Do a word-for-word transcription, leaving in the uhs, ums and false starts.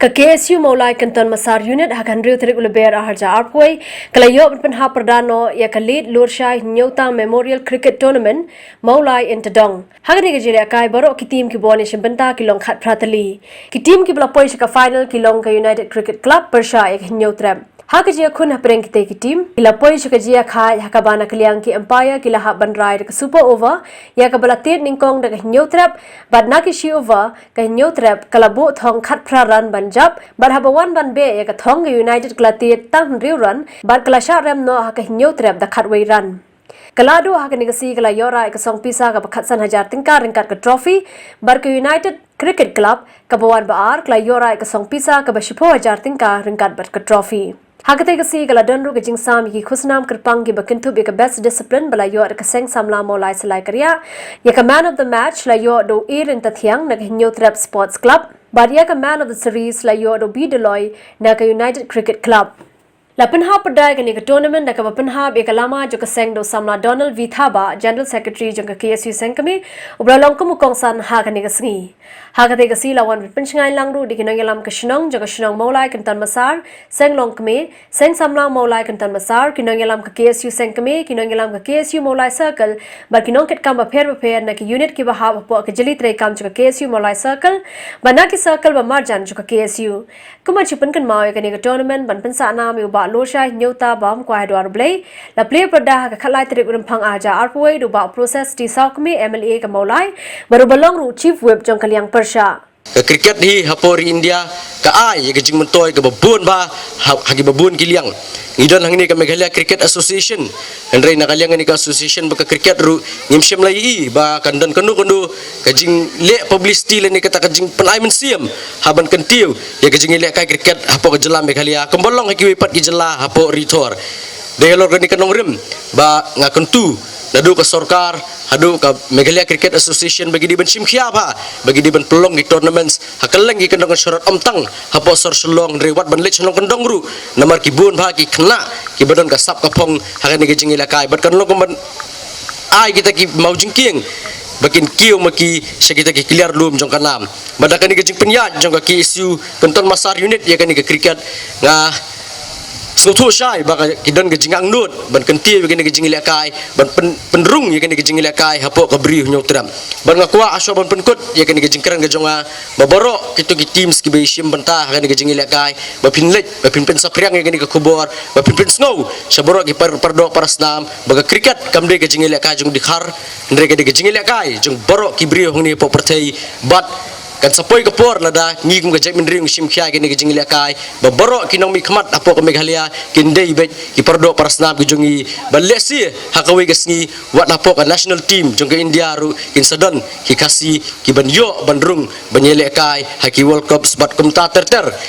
Ka K S U Mawlai Kynton Massar Unit ha ka hynriew tarik u Lber ar hajar arphew wei ka la ïoh ban pynhap pyrda noh ïa ka Late Lurshai Hynñiewta Memorial Cricket Tournament Mawlai Inter Dong. Ha kane ka jingïalehkai baroh ki team kiba wan ïashim bynta ki long khatphra tylli. Ki team kiba la poi sha ka final ki long ka United Cricket Club pyrshah ïa ka Hynñiewtrep. Ha ka jingïakhun hapdeng kitei ki team ki la poi sha ka jingïakhaid ha kaba na ka liang ki umpire ki la hap ban rai da ka super over ïa kaba la tied nyngkong da ka Hynñiewtrep bad na ki shi over ka Hynñiewtrep ka la buh thong khatphra run ban jop bad haba wan ban beh ïa ka thong ka United ka la tied tang hynriew run bad ka la shah rem noh ha ka Hynñiewtrep da khatwei run. Ka la duh ha kane ka sngi ka la ïoh rah ïa ka song pisa kaba khatsan hajar tyngka ryngkat ka trophy bad ka United Cricket Club kaba wan ba ar ka la ïoh rah ïa ka song pisa kaba shiphew hajar tyngka ryngkat bad ka trophy. Ha katei ka sngi ka la don ruh ka jingsam ïa ki khusnam kyrpang kiba kynthup ïa ka Best Discipline ba la ïoh da ka Seng Samla Mawlai Salai Kariah, ïa ka Man of the Match la ïoh da u A Ryntathiang na ka Hynñiewtrep Sports Club bad ïa ka Man of the Series la ïoh da u B Doloi na ka United Cricket Club. La pynhap pyrda ïa kane ka tournament da kaba pynhap ïa ka lama jong ka seng da u Samla Donald V Thabah, General Secretary jong ka K S U Sengkmie, uba la long kum u kongsan ha kane ka sngi. Ha katei ka sngi la wan ban pynshngaiñ lang ruh da ki nongïalam ka shnong jong ka shnong Mawlai Kynton Massar, Seng Longkmie, Seng Samla Mawlai Kynton Massar, ki nongïalam ka K S U Sengkmie, ki nongïalam ka K S U Mawlai Circle bad ki nongkitkam bapher bapher na ki unit kiba hap hapoh ka jylli treikam jong ka K S U Mawlai Circle bad na ki circle ba marjan jong ka K S U. Kum ban shu pynkynmaw ïa kane ka tournament ban pynsah nam ïa u Bah Lurshai Hynñiewta Bam Kwai Haduar Blei, la plie pyrda ha ka khatlai tarik u Rymphang ar hajar arphew wei da u Bah Process T Sawkmie, M L A ka Mawlai bad uba long ruh u Chief Whip jong ka liang pyrshah. Ka cricket hi hapoh ri India ka ai ïa ka jingmyntoi kaba bun bha ha, ha kiba bun ki liang. Ngi don hangne ka Meghalaya Cricket Association, hynrei na ka liang kane ka association bad ka cricket ruh ngim shym la ïohi ba kan don kano kano ka jingleh publicity lane kata ka jingpynai mynsiem ha ban kyntiew ïa ka jingïalehkai cricket hapoh ka jylla Meghalaya kumba long ha kiwei pat ki jylla hapoh ri Thor. Dei halor kane ka nongrim ba nga kyntu naduh ka sorkar haduh ka Meghalaya Cricket Association ba ki dei ban shim khia bha, ba ki dei ban pynlong ki tournaments ha kylleng ki kyndong ka shorot, ym tang hapoh sor Shillong hynrei wat ban leit sha nongkyndong ruh, namar ki bun bha ki khynnah kiba don ka sap ka phong ha kane ka jingïalehkai bad kan long kumban ai kita ki maw jingkieng ba kin kiew ma ki sha kita ki kliar lum jong ka nam. Bad da kane ka jingpynïaid jong ka K S U Kynton Massar Unit ïa kane ka cricket, nga sngewthuh shai ba ka, ki don ka jingangnud ban kyntiew ïa kane ka jingïalehkai, ban pyn, pynrung ïa kane ka jingïalehkai hapoh ka Bri Hynñiewtrep. Bad nga kwah ha shuwa ban pynkut ïa kane ka jingkren ka jong nga ba baroh kito ki teams kiba ïashim bynta ha kane ka jingïalehkai, ba phin leit, ba phin pynsaphriang ïa kane ka khubor, ba phin pynsngew sha baroh ki par, pardoh parasnam ba ka cricket kam dei ka jingïalehkai jong u dkhar, hynrei ka dei ka jingïalehkai jong baroh ki briew hangne hapoh pyrthei. Bad kan sa poi ka por lada ngi kum ka jaitbynriew ngi shim khia ïa kane ka jingïalehkai ba baroh ki nongmihkhmat hapoh ka Meghalaya kin dei beit ki pardoh parasnam ki jong ngi, ba lehse ha kawei ka sngi wat hapoh ka national team jong ka India ruh kin sa don ki Khasi kiban ïoh ban rung ban ïalehkai ha ki World Cups bad kumta ter ter.